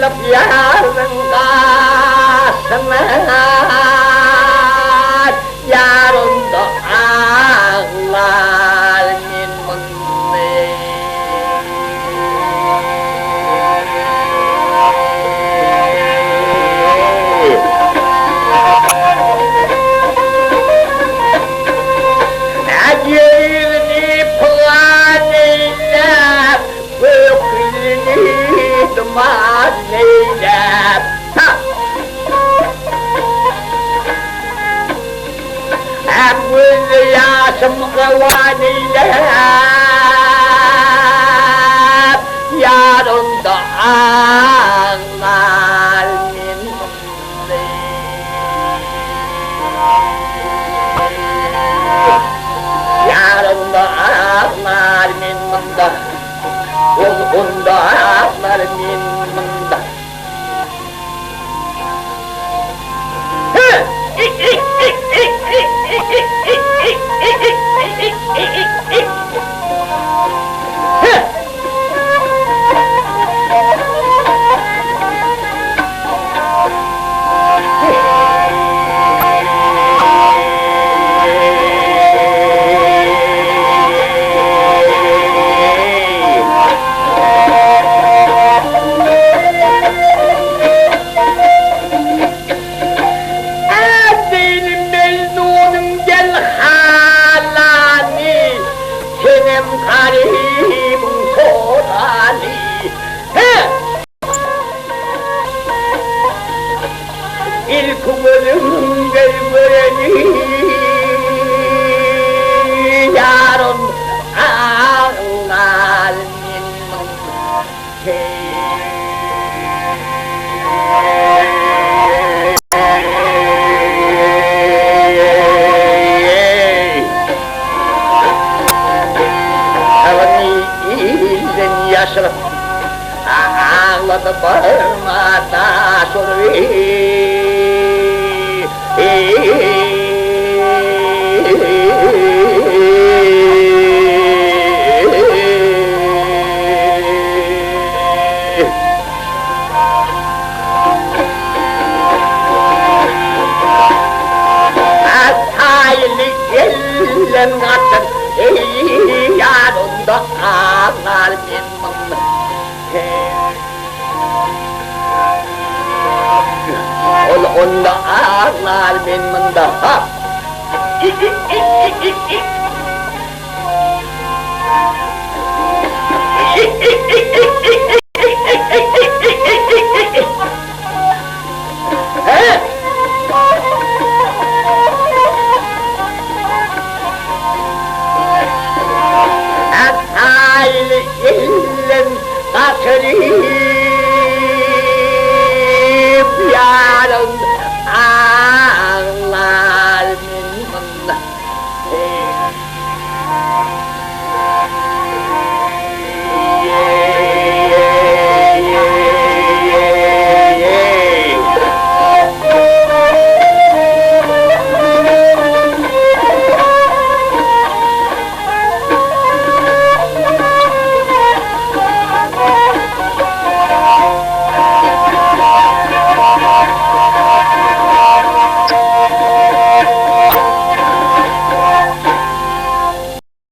Aýrylyp ýaryň gaşyna, Ýar onda aglar men munda. Ýerini pygan eýläp, Gök ýüzüni duman eýläp. Hem gözde ýaşym rowan eýläp, Ýar onda aglar men munda. Ýar onda aglar men munda, Ol onda aglar men munda. Ädeýli Mejnunyň gel halany, Senem garybyň soraly. He! Ilki gözüňde göreni, Ýarym aglar men Ilden ýaşyryp aglady barmana şol. Taýly elden gaçan eý ýar onda aglar men munda. Ol onda aglar men munda. Ha!